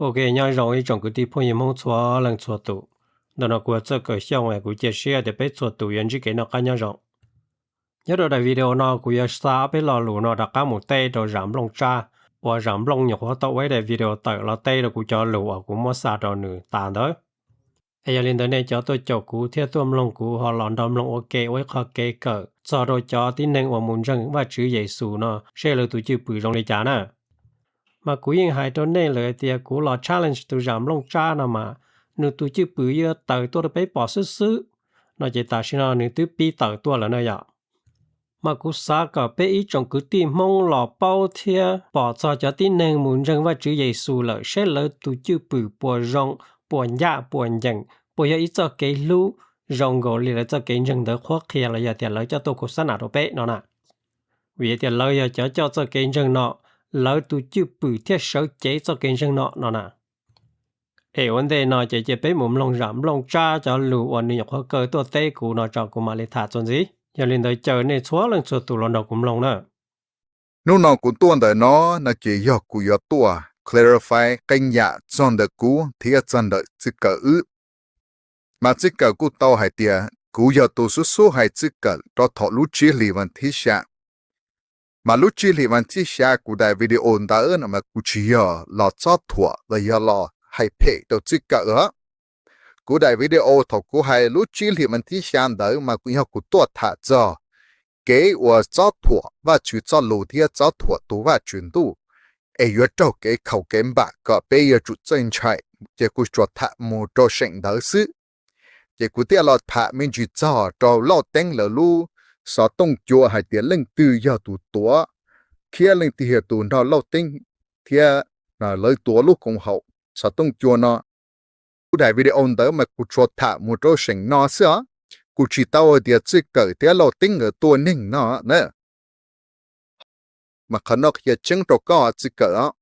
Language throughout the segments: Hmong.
Ok, nyob zoo ib tsoom kwv tij phooj ywg Hmoob txhua leej txhua tus. Ntawm no kuv yog Txawj Kawm Xyooj, kuv cia siab tias peb txhua tus yuav ntsib kev noj qab nyob zoo. Nyob rau daim video no kuv yuav xa ob peb lo lus no rov qab mus teb rau Zam Nplooj Tsab, uas Zam Nplooj nyuam qhuav tau ua ib daim video tawm los teb rau kuv cov lus uas kuv muab xa rau nws tas ntawd. Es yog li ntawd nej cov tuaj caum kuv thiab tuaj mloog kuv ho los nrog mloog ua ke ua ib qho kev kawm txog rau cov tib neeg uas mus ntseeg Vajtswv Yexus no seb lawv tus cwj pwm zoo li cas na. Mas kuv yeej hais rau nej lawm tias kuv los challenge tus Zam Nplooj Tsab no mas nws tus cwj pwm yuav tawm tuaj rau peb pom xwb xwb, no ces tam sim no nws twb pib tawm tuaj lawm na yom. Mas kuv xav kom peb ib tsoom kwv tij Hmoob los paub thiab pom txog cov tib neeg mus ntseeg Vajtswv Yexus lawm seb lawv tus cwj pwm puas zoo, puas ncaj puas ncees, puas yog ib txoj kev hlub zoo nkaus li lawv txoj kev ntseeg ntawd qhuab qhia los yog tias lawv coj tuaj khos xab nam rau peb no na. Vim tias lawv yog cov coj txoj kev ntseeg no, lawv tus cwj pwm thiaj sawv cev txoj kev ntseeg no no na. Es ua ntej no ces cia peb mus mloog Zam Nplooj Tsab cov lus uas nws nyuam qhuav kaw tuaj teb kuv no tso kuv mam li tham txuas ntxiv. Yog li ntawd caw nej txhua leej txhua tus los nrog kuv mloog na. Hnub no kuv tuaj ntawm no no ces yog kuv yuav tuaj clarify qee yam txog ntawm kuv thiab txog ntawm Txij Kawm wb. Mas Txij Kawm kuj tau hais tias kuv yog tus xub xub hais Txij Kawm rau thaum lub tsib hlis vas thib xya. Mas lub tsib hlis vas thib xya kuv daim video ntawd no mas kuv tsis yog los txob thuam los yog los hais phem rau Txij Kawm os. Kuv daim video thaum kuv hais lub tsib hlis vas thib xya ntawd mas kuv yog kuv tuaj tham txog kev uas txob thuam Vajtswv txoj lus thiab txob thuam tus Vajtswv ntuj, es yuav raug kev khaus kev npam kom peb yuav tsum txawj ntshai, ces kuv tsuas tham mus rau seem ntawd xwb. Ces kuv thiaj los tham me ntsis txog rau Lauj Teeb lawv lub xov tooj cua hais tias leej twg yog tus tuav thiab leej twg yog tus nrog Lauj Teeb thiab lawv tuav lub koom haum xov tooj cua no. Kuv daim video ntawd mas kuv tsuas tham mus rau seem no xwb os, kuv tsis tau hais tias Txij Kawm thiab Lauj Teeb nkawd tua neeg no na. Mas qhov no qhia tseeb rau koj Txij Kawm os.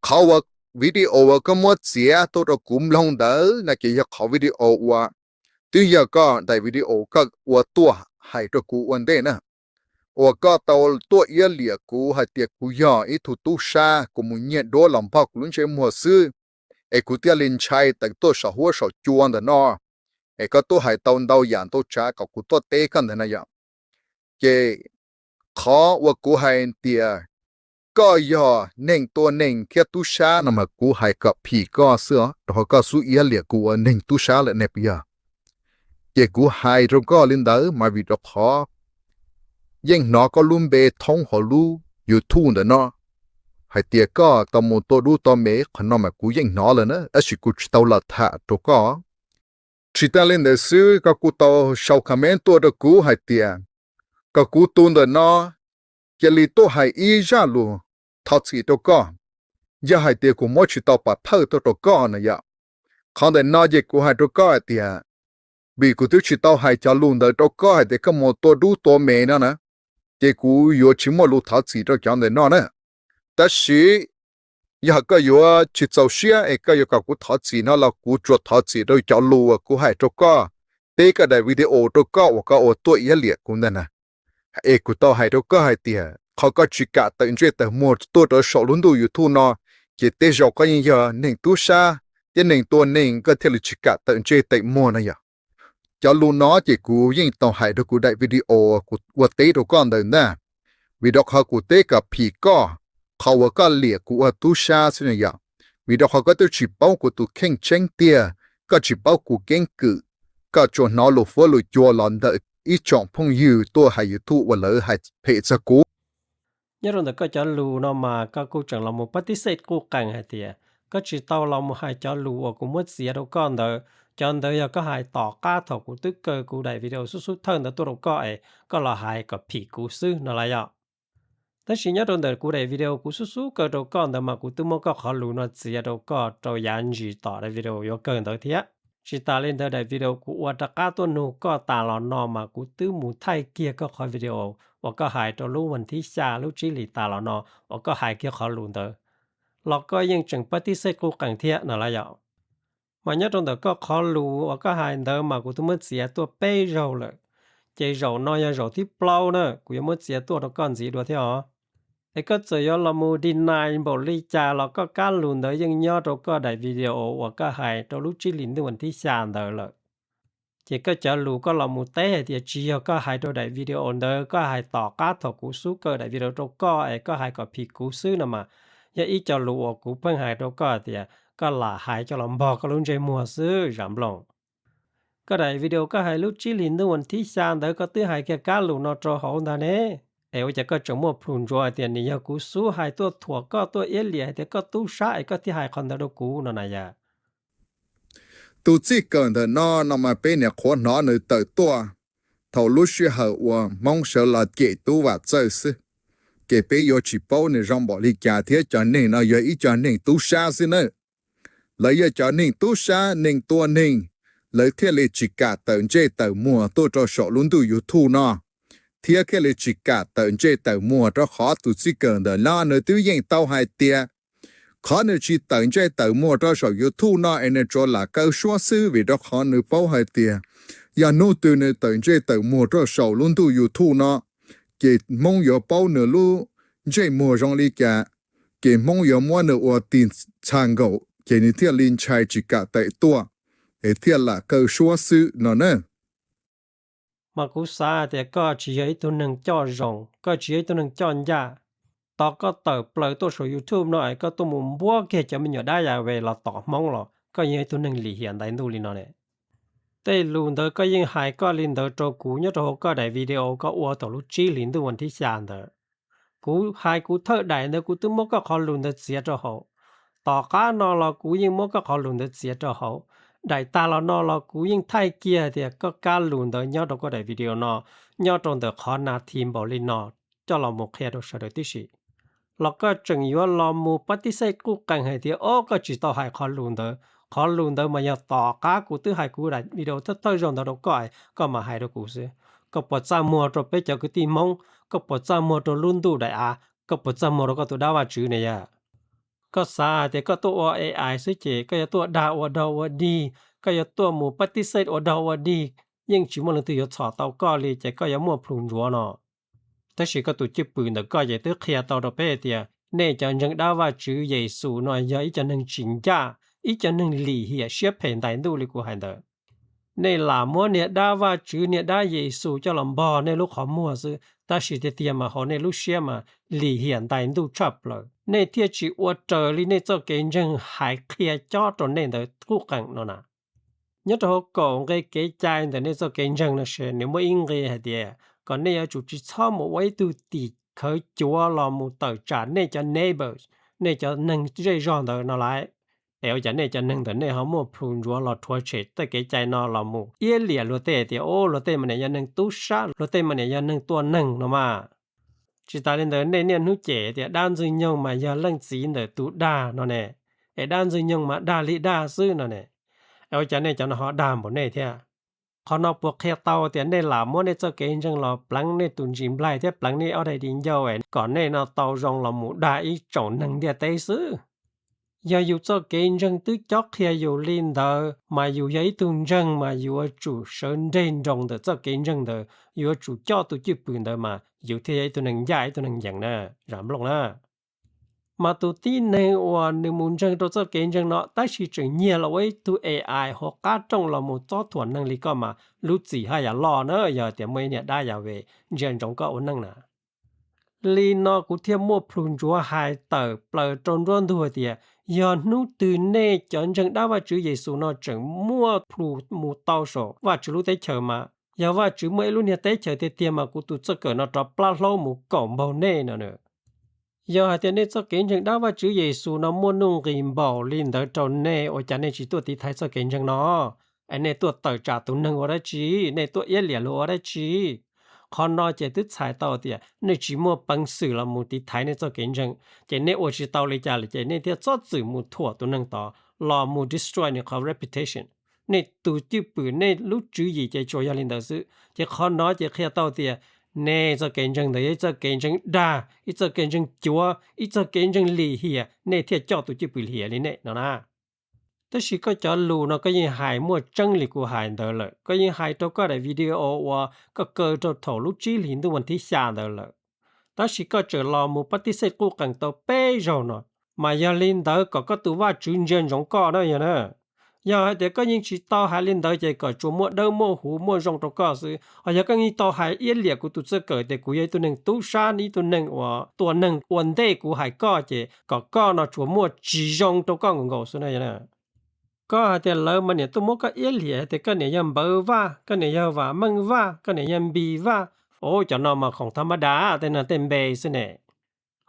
Qhov uas video uas koj muab txiav tuaj rau kuv mloog ntawd no ces yog qhov video uas twb yog koj daim video koj ua tuaj hais rau kuv ua ntej na, uas koj tau tuaj iab liam kuv hais tias kuv yog ib tug tub sab, kuv mus nyiag duab los npog kuv lub ntsej muag xwb, es kuv thiaj li ntshai tawm tuaj saum huab saum cua ntawm no. Es koj tuaj hais tau ntau yam ntau tsav kom kuv tuaj teb koj ntawd na yom. Ces qhov uas kuv hais tias koj yog neeg tua neeg thiab tub sab no mas kuv hais kom phim koj xwb os, rau qhov koj xub iab liam kuv ua neeg tub sab lawm ne puas yog? Ces kuv hais rau koj li ntawd mas vim rau qhov yeej hnov koj lub npe thoob hauv lub YouTube ntawm no hais tias koj tau mus tua dub tua me, qhov no mas kuv yeej hnov lawm na, tab sis kuv tsis tau los tham rau koj. Tsis tas li ntawd xwb, koj kuj tau sau comment tuaj rau kuv hais tias kom kuv tus ntawm no cia li tuaj hais ib zaj lus thov txim rau koj, yog hais tias kuv muab tsis tau pov thawj tuaj rau koj na yom. Qhov ntawm no ces kuv hais rau koj hais tias, vim kuv twb tsis tau hais cov lus ntawd rau koj hais tias koj mus tua dub tua me no na, ces kuv yuav tsis muaj lus thov txim rau cov ntawm no na. Tab sis yog koj yuav tsis txaus siab es koj yuav kom kuv thov txim no los kuv tsuas thov txim rau cov lus uas kuv hais rau koj, teb koj daim video rau koj uas koj ua tuaj iab liam kuv ntag na. Es kuv tau hais rau koj hais tias qhov koj tsis kam tawm ntsej tawm muag tuaj rau saum lub ntuj YouTube no, ces tej zaum koj yeej yog neeg tub sab thiab neeg tua neeg koj thiaj li tsis kam tawm ntsej tawm muag no yom. Cov lus no ces kuv yeej tau hais rau kuv daim video kuv ua teb rau koj ntawd ntag, vim rau qhov kuv teb kom phim koj, qhov uas koj liam kuv ua tub sab xwb na yom. Vim rau qhov koj twb tsis paub kuv tus kheej tseeb tiag, koj tsis paub kuv keeb kwm, koj tsuas hnov lus fuab lus cua los ntawm ib tsoom phooj ywg tuaj hais YouTube uas lawv hais phem txog kuv. Nyob rau ntawm koj cov lus no mas koj kuj tseem los mus pab tib xej quj qees hais tias koj tsis tau los mus hais cov lus uas kuv muab txiav rau koj ntawd, cov ntawd yog koj hais tom qab thaum kuv twb kaw kuv daim video xub xub thawj ntawd tuaj rau koj es koj los hais kom phim kuv xwb no las yom. Tab sis nyob rau ntawm kuv daim video kuv xub xub kaw rau koj ntawd mas kuv twb muab koj qhov lus no txiav rau koj rau yav ntsis tom daim video yuav kawg ntawd thiab. Tsis tas li ntawd daim video kuv ua rov qab tuaj nug koj tas los no mas kuv twb mus thaij kiag koj qhov video uas koj hais rau lub vas thib xya lub tsib hlis tas los no uas koj hais kiag qhov lus ntawd los koj yeej tseem pab tib xej quj qees thiab no las yom. Mas nyob rau ntawm koj qhov lus uas koj hais ntawd mas kuv twb muab txiav tuaj peb zaug lawm, ces zaum no yog zaum thib plaub na kuv yuav muab txiav tuaj rau koj ntxiv dua thiab os. Es koj txawm yuav los mus deny npaum li cas los koj kab lus ntawd yeej nyob rau koj daim video uas koj hais rau lub tsib hlis ntuj vas thib xya ntawd lawm. Ces koj cov lus koj los mus teb hais tias tsis yog koj hais rau daim video ntawd, koj hais tom qab thaum kuv xub kaw daim video rau koj es koj hais kom phim kuv xwb no mas, yog ib co lus uas kuv pheej hais rau koj tias koj lam hais coj los npog koj lub ntsej muag xwb Zam Nplooj. Koj daim video koj hais lub tsib hlis ntuj vas thib xya ntawd koj twb hais kiag kab lus no rau hauv ntag ne. Es ua cas koj tseem muaj plhus ntsuav tias nws yog kuv xub hais tuaj thuam koj tuaj iab liam hais tias koj tub sab es koj thiaj hais qhov ntawd rau kuv no na yom? Tus txij kawm ntawm no no mas peb niam qhuav hnov nws tawm tuaj thaum lub sij hawm uas Hmoob sawv los cem Tub Vam Txawj xwb, ces peb yuav tsis paub nws zoo npaum li cas thiab. Cov neeg no yog ib co neeg tub sab xwb nawb. Lawv yog cov neeg tub sab, neeg tua neeg, lawv thiaj li tsis kam tawm ntsej tawm muag tuaj rau saum lub ntuj YouTube no, thiab thiaj li tsis kam tawm ntsej tawm muag rau qhov tus txij kawm ntawm no nws twb yeej tau hais tias qhov nws tsis tawm ntsej tawm muag rau saum YouTube no es nws tsuas lam kaw suab xwb, vim rau qhov nws paub hais tias yog hnub twg nws tawm ntsej tawm muag rau saum lub ntuj YouTube no, ces Hmoob yuav paub nws lub ntsej muag zoo li cas, ces Hmoob yuav muab nws ua tig txha nkaum, ces nws thiaj li ntshai tsis kam tawm tuaj, es thiaj lam kaw suab xwb no na. Mas kuv xav tias koj tsis yog ib tug neeg coj zoo, koj tsis yog ib tug neeg coj ncaj. Tos koj tawm plaws tuaj saum YouTube no es koj tuaj mus npuab kiag cov me nyuam dab yas ve los tom Hmoob los koj yog ib tug neeg lim hiam ntais ntuj li no ne. Tej lus ntawd koj yeej hais koj li ntawd rau kuv nyob rau hauv koj daim video koj ua thaum lub tsib hlis ntuj vas thib xya ntawd. Kuv hais kuv thawj daim ntawd kuv twb muab koj qhov lus ntawd txiav rau hauv. Tom qab no los kuv yeej muab koj qhov lus ntawd txiav rau hauv. Daim tag los no los kuv yeej thaij kiag tias koj kab lus ntawd nyob rau koj daim video no, nyob rau ntawm qhov nas this npaum li no, coj los mus qhia rau sawv daws tib si. Los koj tseem yuav los mus pab tib xej quj qees hais tias o koj tsis tau hais qhov lus ntawd, qhov lus ntawd mas yog tom qab kuv twb hais kuv daim video thawj thawj zaug ntawd rau koj, koj mam hais rau kuv xwb. Koj puas txaj muag rau peb cov kwv tij Hmoob? Koj puas txaj muag rau lub ntuj daim av? Koj puas txaj muag rau koj tus dab Vajtswv ne yom? Koj xav hais tias koj tuaj ua A I xwb ces koj yuav tuaj dag ua dog ua dig, koj yuav tuaj mus pab tib xej ua dog ua dig, yeej tsis muaj leej twg yuav txhom tau koj li ces koj yuav muaj plhus ntsuav no. Tab sis koj tus cwj pwm ntawm koj ces twb qhia tau rau peb hais tias nej cov ntseeg dab Vajtswv Yexus no yog ib co neeg tsis ncaj, ib co neeg lim hiam siab phem ntais ntuj li kuv hais ntawd. Nej lam muab niag dab Vajtswv niag dab Yexus coj los npog nej lub qhov muag xwb, tab sis tiag tiag mas hauv nej lub siab mas lim hiam ntais ntuj tshaj plaws. Nej thiaj tsis ua raws li nej txoj kev ntseeg hais qhia cob rau nej ntawd quj qees no na. Nyob rau hauv kaum nqe kev cai ntawm nej txoj kev ntseeg no se nws muaj ib nqe hais tias kom nej yuav tsum tsis txhob mus ua ib tug tim khawv cuav los mus tawm tsam nej cov neighbors, nej cov neeg zej zog ntawd no lauj. Es ua cas nej cov neeg ntawm nej ho muaj plhus ntsuav los rhuav tshem tej kev cai no los mus iab liam luag tej tias o luag tej mas niam yog neeg tub sab, luag tej mas niam yog neeg tua neeg no mas. Tsis tas li ntawd nej niaj hnub cem tias dab Ntxwg Nyoog mas yog leej txiv ntawm tus dag no ne, es dab Ntxwg Nyoog mas dag li dag xwb no ne. Es ua cas nej cov no ho dag npaum nej thiab? Qhov no puas qhia tau tias nej lam muab nej txoj kev ntseeg los pleev nej tus ntsis nplaig thiab pleev nej ob daim di ncauj es kom nej no tau zoo los mus dag ib tsoom neeg ntiaj teb xwb? Yog yus txoj kev ntseeg twb cob qhia yus li ntawd mas yus yog ib tug ntseeg mas yus yuav tsum sawv nreg nroos ntawm txoj kev ntseeg ntawd, yuav tsum coj tus cwj pwm ntawd mas yus thiaj yog ib tug neeg ncaj ib tug neeg yees na, Zam Nplooj na. Mas tus tib neeg uas nws mus ntseeg rau txoj kev ntseeg no tab sis tseem nyiag los ua ib tug A I hauv qab rooj los mus txob thuam neeg li koj mas lub txim haj yam loj na yog tias muaj ib niag dab Yahweh ntsia ntsoov koj ua neej na. Li no kuv thiaj muaj plhus ntsuav hais tawm plaws rau nruab ntug tias yog hnub twg nej cov ntseeg dab Vajtswv Yexus no tseem muaj plhus mus tau saum Vajtswv lub teb chaws mas yog Vajtswv muaj ib lub niag teb chaws tiag tiag mas kuv tus txawj kawm no rov plab hlaub mus kaum npaug nej no na. Yog hais tias nej txoj kev ntseeg dab Vajtswv Yexus no muaj nuj nqis npaum li ntawd rau nej ua cas nej tsis tuaj tiv thaiv txoj kev ntseeg no? Es nej tuaj tawm tsam tus neeg ua dab tsi? Nej tuaj iab liam luag ua dab tsi? Qhov no ces twb txhais tau tias nej tsis muaj peev xwm los mus tiv thaiv nej txoj kev ntseeg, ces nej ua tsis tau li cas lawm ces nej thiaj txhob txwm mus thuam tus neeg tod los mus destroy nws qhov reputation. Nej tus cwj pwm nej lub tswv yim ces tsuas yog li ntawd xwb. Ces qhov no ces qhia tau tias nej txoj kev ntseeg ntawd yog ib txoj kev ntseeg dag, ib txoj kev ntseeg cuav, ib txoj kev ntseeg lim hiam, nej thiaj coj tus cwj pwm lim hiam li nej no na. Tab sis koj cov lus no koj yeej hais muaj tseeb li kuv hais ntawd lawm, koj yeej hais rau koj daim video uas koj kaw rau thaum lub tsib hlis ntuj vas thib xya ntawd lawm. tab sis koj tseem los mus pab tib xej quj qees tau peb zaug no, mas yog li ntawd kom koj tus Vajtswv ntsia ntsoov koj na yog na. Yog hais tias koj yeej tsis tau hais li ntawd ces kom tsuas muaj dawb muaj huv muaj zoo rau koj xwb. Ho yog koj yeej tau hais iab liam kuv tus txawj kawm tias kuv yog ib tug neeg tub sab, ib tug neeg uas tua neeg ua ntej kuv hais koj, ces kom koj no tsuas muaj tsis zoo rau koj nkaus nkaus xwb na yog na. Koj hais tias lawv mas niam tuaj muab koj iab liam hais tias koj niam yog Npawv Vaj, koj niam yog Vam Meej Vaj, koj niam yog Npis Vaj, o cov no mas khoom tha mab da, tej no tej npe xwb ne.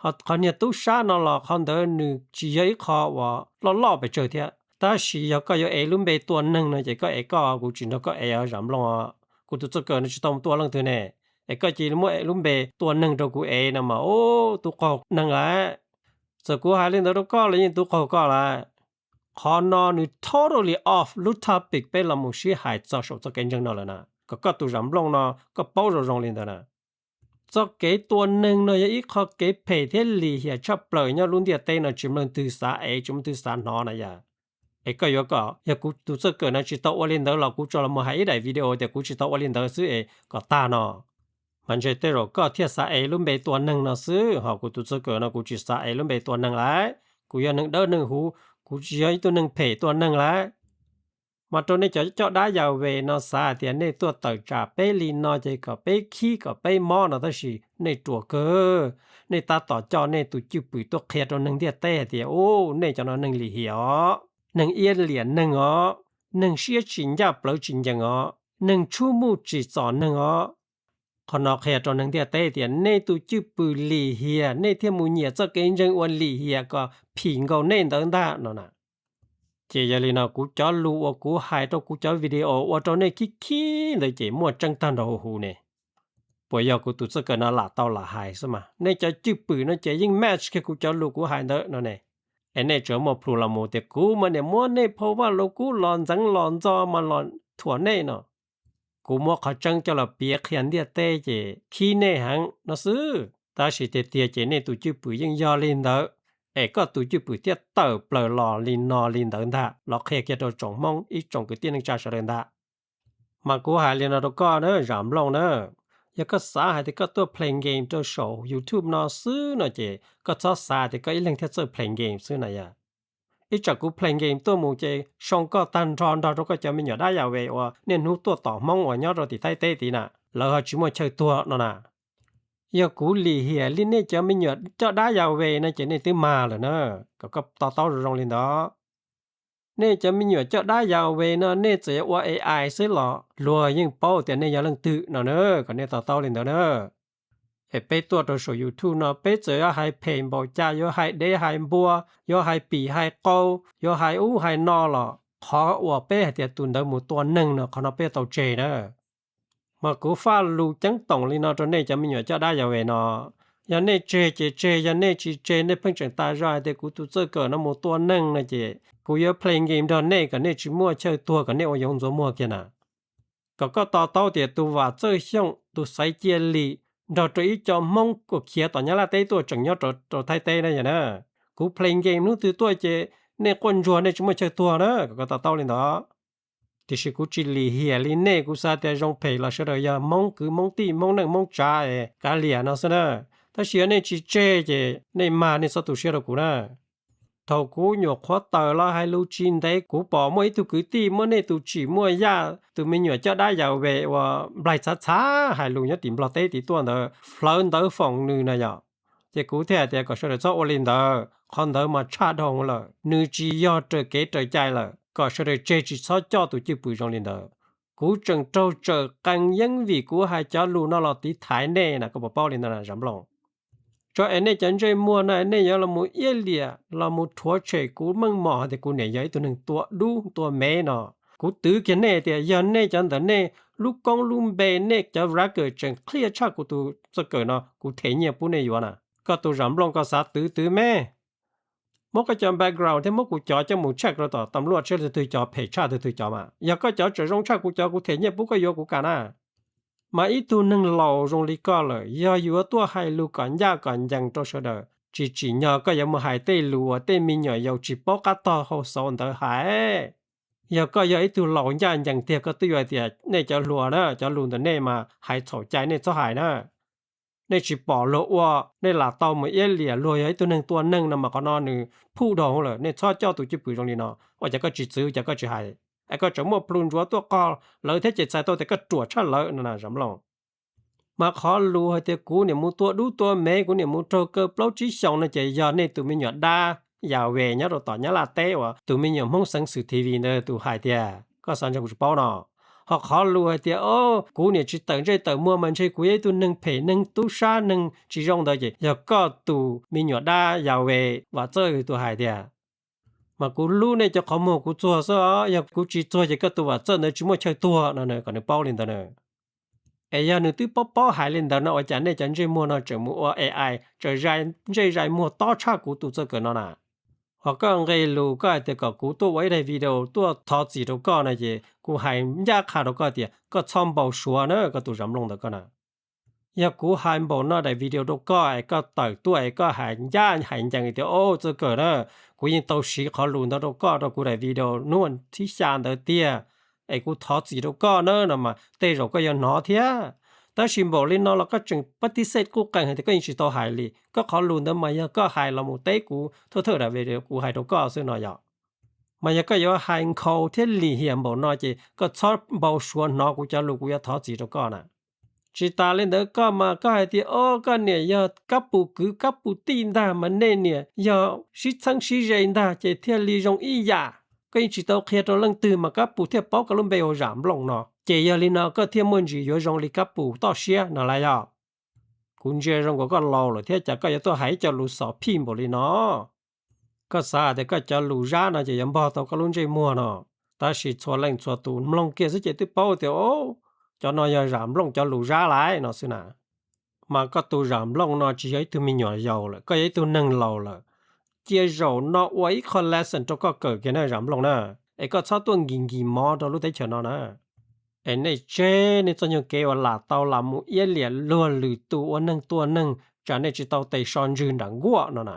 Ho qhov niag tub sab no los qhov ntawd nws tsis yog ib qho uas loj loj pes tsawg thiab, tab sis yog koj yuav ev lub npe tua neeg no ces koj ev koj, kuv tsis nrog koj ev Zam Nplooj. Kuv tus txawj kawm no tsis tau mus tua leej twg ne, es koj cia li muab lub npe tua neeg rau kuv ev no mas ub, tu qaug neeg lawm. Txawm kuv hais li ntawd rau koj los yeej tu qaug koj lawm. Qhov no nws totally off lub topic peb los mus sib hais txog saum txoj kev ntseeg no lawm na, kom koj tus Zam Nplooj no koj paub zoo zoo li ntawd na. Txoj kev tua neeg no yog ib qho kev phem thiab lim hiam tshaj plaws nyob lub ntiaj teb no, tsis muaj leej twg xav ev, tsis muaj leej twg xav hnov na yom. Es koj yuav kom yog kuv tus txawj kawm no tsis tau ua li ntawd los kuv tso los mus hais ib daim video tias kuv tsis tau ua li ntawd xwb es kom tag no. Mas ntshe tej zaum koj thiaj xav ev lub npe tua neeg no xwb, ho kuv tus txawj kawm no kuv tsis xav ev lub npe tua neeg lawm. Kuv yog neeg dawb neeg huv, kuv tsis yog ib tug neeg phem tua neeg lawm. Mas rau nej cov coj dab yas ves no xav hais tias nej tuaj tawm tsam peb li no ces kom peb khib kom peb mob no tab sis nej ruam kawg. Nej tab tom coj nej tus cwj pwm tuaj qhia rau neeg ntiaj teb hais tias ub, nej cov no neeg lim hiam os, neeg iab liam neeg os, neeg siab tsis ncaj plawv tsis ncees os, neeg tshub muj tsim txom neeg os. Qhov no qhia rau neeg ntiaj teb tias nej tus cwj pwm lim hiam, nej thiaj mus nyiam txoj kev ntseeg uas lim hiam kom phim nkaus nej ntawd ntag no na. Ces yog li no kuv cov lus uas kuv hais rau kuv cov video ua rau nej khib khib ntawd ces muaj tseeb tag nrho huv huv ne. Puas yog kuv tus txawj kawm no lam tau lam hais xwb mas nej cov cwj pwm no ces yeej match kiag kuv cov lus kuv hais ntawd no ne. Es nej tseem muaj plhus los mus tias kuv mas niam muab nej phau Vaj Lug Kub los ntxeev los ntxo mas los thuam nej no. Kuv muab qhov tseeb coj los piav qhia ntiaj teb ces khib nej heev no xwb. Tab sis tiag tiag ces nej tus cwj pwm yeej yog li ntawd, es koj tus cwj pwm thiaj tawm plaws los li no li ntawd ntag los qhia kiag rau tsoom Hmoob ib tsoom kwv tij neej tsa sawv daws ntag. Mas kuv hais li no rau koj na Zam Nplooj na, yog koj xav hais tias koj tuaj play game rau saum YouTube no xwb no ces koj txhob xav tias koj ib leeg thiaj txawj play game xwb na yom. Ib tsam kuv play game tuaj mus ces soo koj tag nrho nrog rau koj cov me nyuam dab yas ves uas niaj hnub tuaj tom Hmoob uas nyob rau tim Thaib teb tid na, lawv ho tsis muaj chaw tuag no na. Yog kuv lim hiam li nej cov me nyuam coj dab yas ves no ces nej twb mag lawm na, kom koj to taub zoo zoo li ntawd. Nej cov me nyuam coj dab yas ves no nej txawm yuav ua A I xwb los luag yeej paub tias nej yog leej twg no na, kom nej to taub li ntawd na. Es peb tuaj rau saum YouTube no peb txawm yuav hais phem npaum cas, yuav hais dev hais npua, yuav hais pim hais qau, yuav hais ub hais no los qhov uas peb hais tias tus ntawd mus tua neeg no qhov no peb tau tseg na. Mas kuv faj lus ceeb toom li no rau nej cov me nyuam coj dab yas ves no, yog nej tseg ces tseg, yog nej tsis tseg nej pheej tseem tas zog hais tias kuv tus txawj kawm no mus tua neeg no ces kuv yuav play game nrog nej kom nej tsis muaj chaw tuag kom nej ua yoov ntxuav muag kiag na. Kom koj to taub tias tus Vam Txawj Xyooj tus Xaiv Cia Lis nrog rau ib co Hmoob uas khiav tom Nyab Laj teb tuaj tseem nyob rau Thaib teb na yog na. Kuv play game hnub twg tuaj ces nej quaj ntsuag nej tsis muaj chaw tuag na, kom koj to taub li ntawd. Tiam sis kuv tsis lim hiam li nej, kuv xav tias zoo phem los sawv daws yog Hmoob kwv Hmoob tij Hmoob neej Hmoob tsav es kav liam no xwb na. Tab sis yog nej tsis tseg ces nej mag nej txhob tu siab rau kuv na. Thaum kuv nyuam qhuav tawm los hais lus tsis ntev kuv pom muaj ib tug kwv tij muab nej tus tsim muaj yaj tus me nyuam coj dab yas ves uas nplaig txhav txhav hais lus nyob tim Nplog teb tid tuaj ntawd hlawv ntawv foom nws na yom. Ces kuv thiaj hais tias kom sawv daws txhob ua li ntawd, qhov ntawd mas tshaj dhau lawm, nws tsis yog raws kev raws cai lawm, kom sawv daws tseg tsis txhob coj tus cwj pwm zoo li ntawd. Kuv tseem raug tsawm qee yeeb vim kuv hais cov lus no los tiv thaiv nej na, koj puas paub li ntawd na Zam Nplooj? Tso es nej cov ntsej muag no nej yuav los mus iab liam los mus rhuav tshem kuv meej mom hais tias kuv niam yog ib tug neeg tua dub tua mev no. Kuv twv kiag nej tias yog nej cov ntawm nej lub koob lub npe nej cov vlogger tseem qhia tshaj kuv tus txawj kawm no kuv them nyiaj pub nej yuav na. Koj tus Zam Nplooj koj xav twv twv me. Muab koj cov background thiab muab kuv cov coj mus check rau tom tam luaj seb leej twg cov phem tshaj leej twg cov mas. Yog koj cov tseem zoo tshaj kuv cov kuv them nyiaj pub koj yuav kuv kam na. Mas ib tug neeg laus zoo li koj lawm yog yuav tuaj hais lus kom ncaj kom ncees rau sawv daws, tsis tsim nyog koj yuav mus hais tej lus uas tej me nyuam yaus tsis paub qab tog hauv xauv ntawd hais. Yog koj yog ib tug laus ncaj ncees tiag koj twb yuav hais tias nej cov hluas na, cov lus ntawm nej mas hais txhaum cai nej txhob hais na. nej tsis pom luag ua, nej lam tau mus iab liam luag yog ib tug neeg tua neeg no mas qhov no nws phuj dhau lawm. Nej txhob coj tus cwj pwm zoo li no, ua cas koj tsis txwv, cas koj tsis hais, es koj tseem muaj plhu ntsuav tuaj qog lawv thiab ces txhais tau tias koj ruam tshaj lawm no na Zam Nplooj. Mas qhov lus hais tias kuv niam mus tua dub tua mev, kuv niam mus raug kaw plaub tsib xyoos no ces yog nej tus me nyuam dab Yas Ves nyob rau tom Nyab Laj teb uas tus me nyuam Hmoob xeev xwm T V ntawd tus hais tiag, koj xav ntshe kuv tsis paub no. Ho qhov lus hais tias o, kuv niam tsis tawm ntsej tawm muag mas ntshe kuv yog ib tug neeg phem neeg tub sab neeg tsis zoo ntawd ces yog koj tus me nyuam dab Yas Ves Vam Txawj tus hais tiag. Mas kuv hlub nej cov qhov muag kuv txuag xwb os, yog kuv tsis txuag ces koj tus Vam Txawj ntawd tsis muaj chaw tuag no, kom nws paub li ntawd na. Es yog nws twb paub paub hais li ntawd no ua cas nej cov ntsej muag no tseem mus ua A I tseem zais ntsej zais muag tob tshaj kuv tus txawj kawm no na? Ho koj nqe lus koj hais tias kom kuv tuaj ua ib daim video tuaj thov txim rau koj no ces kuv hais ncaj qha rau koj tias koj txhob npau suav na koj tus Zam Nplooj ntawd koj na. Yog kuv hais npaum no daim video rau koj es koj tawm tuaj es koj hais ncaj hais ncees tias o txawj kawm na, kuv yeej tau siv qhov lus ntawd rau koj rau kuv daim video hnub thib xya ntawd tiag, es kuv thov txim rau koj na no mas tej zaum koj yuav hnov thiab. Tab sis npaum li no los koj tseem pab tib xej quj qees hais tias koj yeej tsis tau hais li. Koj qhov lus ntawd mas yog koj hais los mus teb kuv thawj thawj daim video kuv hais rau koj xwb no yog. Mas yog koj yuav hais nkhaus thiab lim hiam npaum no ces koj txhob npau suav hnov kuv cov lus kuv yuav thov txim rau koj na. Tsis tas li ntawd koj mas koj hais tias o koj niam yog kab pus kwv kab pus tij ntag mas nej niam yog sib txheeb sib ze ntag ces thiaj li zoo ib yam. Koj yeej tsis tau qhia rau leej twg mas kab pus thiaj paub koj lub npe ua Zam Nplooj no ces yog li no koj thiaj muaj ntsis yuav zoo li kab pus toj siab no lawm yog. Kuv ntsia zoo nkaus koj laus lawm thiab cas koj yuav tuaj hais ib co lus xov phij npaum li no. Koj xav hais tias koj cov lus zab no ces yuav npog tau koj lub ntsej muag no, tab sis txhua leej txhua tus mloog kiag xwb ces twb paub tias o, cov no yog Zam Nplooj cov lus zab lawm no xwb na. Mas koj tus Zam Nplooj no tsis yog ib tug me nyuam yaus lawm, koj yog ib tug neeg laus lawm. Cia zaum no ua ib qho lesson rau koj kawm kiag na Zam Nplooj na, es koj txhob tuaj nkis nkis mov rau lub teb chaws no na. Es nej tseg nej txoj nyuag kev uas lam tau lam mus iab liam luag lwm tus ua neeg tua neeg tsam nej tsis tau tes so ntswg nram nkuaj no na.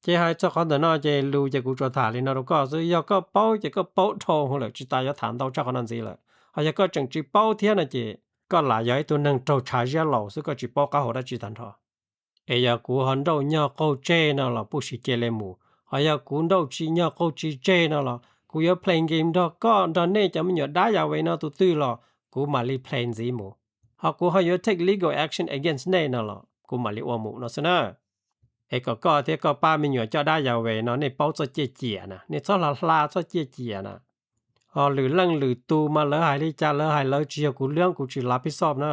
Ces hais txog qhov ntawm no ces lus ces kuv tsuas tham li no rau koj xwb, yog koj paub ces koj paub dhau lawm tsis tas yuav tham ntau tshaj qhov no ntxiv lawm. Ho yog koj tseem tsis paub thiab no ces koj lam yog ib tug neeg raug tshav ziab laus xwb, koj tsis paub qab hau dab tsi tag nrho. Es yog kuv ho nrauj nyog qaug tseg no los puj sim cia li mus, ho yog kuv nrauj tsis nyog qaug tsis tseg no los kuv yuav play game nrog koj nrog nej cov me nyuam dab Yas Ves no tus twg los kuv mam li play ntxiv mus. Ho kuv ho yuav take legal action against nej no los kuv mam li ua mus no xwb na. Es kom koj thiab koj pab me nyuam coj dab Yas Ves no nej paub txoj ciaj ciam na, nej txhob hla hla txoj ciaj ciam na. Ho lwm leej lwm tus mas lawv hais li cas lawv hais lawv, tsis yog kuv liab kuv tsis lav pij xoj na.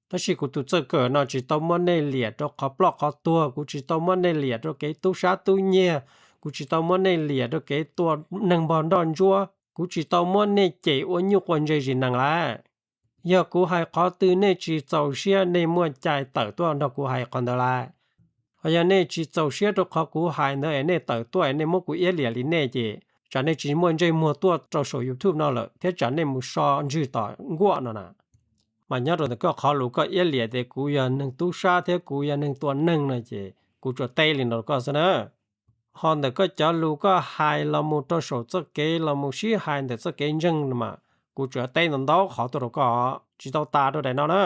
Tab sis kuv tus txawj kawm no tsis tau muab nej liam rau qhov ploj qhov tuag, kuv tsis tau muab nej liam rau kev tub sab tub nyiag, kuv tsis tau muab nej liam rau kev tua neeg npog nroj ntsuab, kuv tsis tau muab nej cem ua nyuj quas ntse zis nees lawm. Yog kuv hais qhov twg nej tsis txaus siab nej muaj cai tawm tuaj nrog kuv hais qhov ntawd lawm. Ho yog nej tsis txaus siab rau qhov kuv hais ntawd es nej tawm tuaj es nej muab kuv iab liam li nej ces tsam nej tsis muaj ntsej muag tuaj rau saum YouTube no lawm thiab tsam nej mus so ntswg tom nkuaj no na. Mas nyob rau ntawm koj qhov lus koj iab liam tias kuv yog neeg tub sab thiab kuv yog neeg tua neeg no ces kuv tsuas teb li no rau koj xwb na. Ho ntawm koj cov lus koj hais los mus rau saum txoj kev los mus sib hais ntawm txoj kev ntseeg no mas kuv tsuas teb ntau ntau qhov tuaj rau koj, tsis tau tas rau daim no na.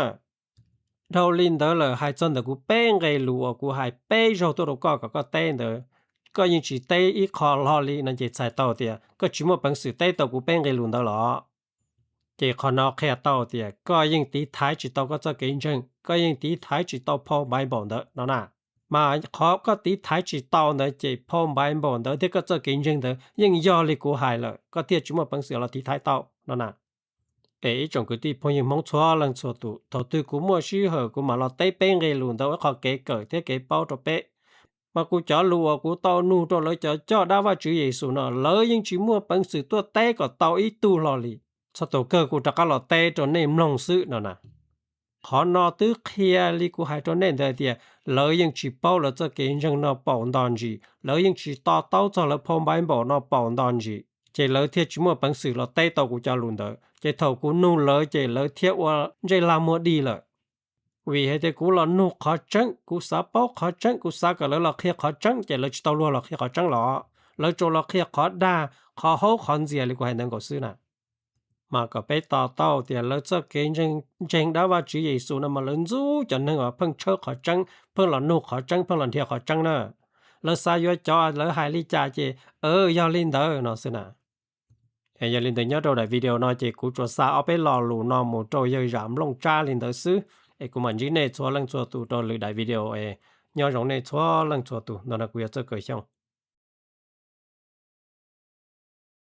Dhau li ntawd lawm hais txog ntawm kuv peb nqe lus uas kuv hais peb zaug tuaj rau koj kom koj teb ntawd, koj yeej tsis teb ib qho hlo li no ces txhais tau tias koj tsis muaj peev xwm teb tau kuv peb nqe lus ntawd los. Ces qhov no qhia tau tias koj yeej tiv thaiv tsis tau koj txoj kev ntseeg, koj yeej tiv thaiv tsis tau phau Npaiv Npaum ntawd no na. Mas qhov koj tiv thaiv tsis tau ntawd ces phau Npaiv Npaum ntawd thiab koj txoj kev ntseeg ntawd yeej yog li kuv hais lawm, koj thiaj tsis muaj peev xwm los tiv thaiv tau no na. Es ib tsoom kwv tij phooj ywg Hmoob txhua leej txhua tus, thaum twg kuv muaj sij hawm kuv mam los teb peb nqe lus ntawd ua ib qho kev kawm thiab kev paub rau peb. Mas kuv cov lus uas kuv tau nug rau lawv cov coj dab Vajtswv Yexus no lawv yeej tsis muaj peev xwm tuaj teb kom tau ib tug hlo li. Txog thaum kawg kuv rov qab los teb rau nej mloog xwb no na. Qhov no twb qhia li kuv hais rau nej ntawd tias lawv yeej tsis paub lawv txoj kev ntseeg no paus nto ntsis, lawv yeej tsis to taub txog lawv phau Npaiv Npaum no paus nto ntsis, ces lawv thiaj tsis muaj peev xwm los teb tau kuv cov lus ntawd. Ces thaum kuv nug lawv ces lawv thiaj ua ntsej lag muag dig lawm. Vim hais tias kuv los nug qhov tseeb, kuv xav paub qhov tseeb, kuv xav kom lawv los qhia qhov tseeb ces lawv tsis tau luag los qhia qhov tseeb los, lawv tsuas los qhia qhov dag, qhov haub qhov ntxias li kuv hais ntawd nkaus xwb na. mas kom peb to taub tias lawv txoj kev ntseeg dab Vajtswv Yexus no mas lawv ntxub cov neeg uas pheej tshawb qhov tseeb, pheej los nug qhov tseeb, pheej los nrhiav qhov tseeb na. Lawv xav yuav cov lawv hais li cas ces yog li ntawd no xwb na. Yog li ntawd nyob rau daim video no ces kuv tsuas xa ob peb lo lus no mus rau yawg Zam Nplooj Tsab li ntawd xwb, es kuv mam ntsib nej txhua leej txhua tus rau lwm daim video es nyob zoo nej txhua leej txhua tus, ntawm no kuv yog Txawj Kaws Xyooj.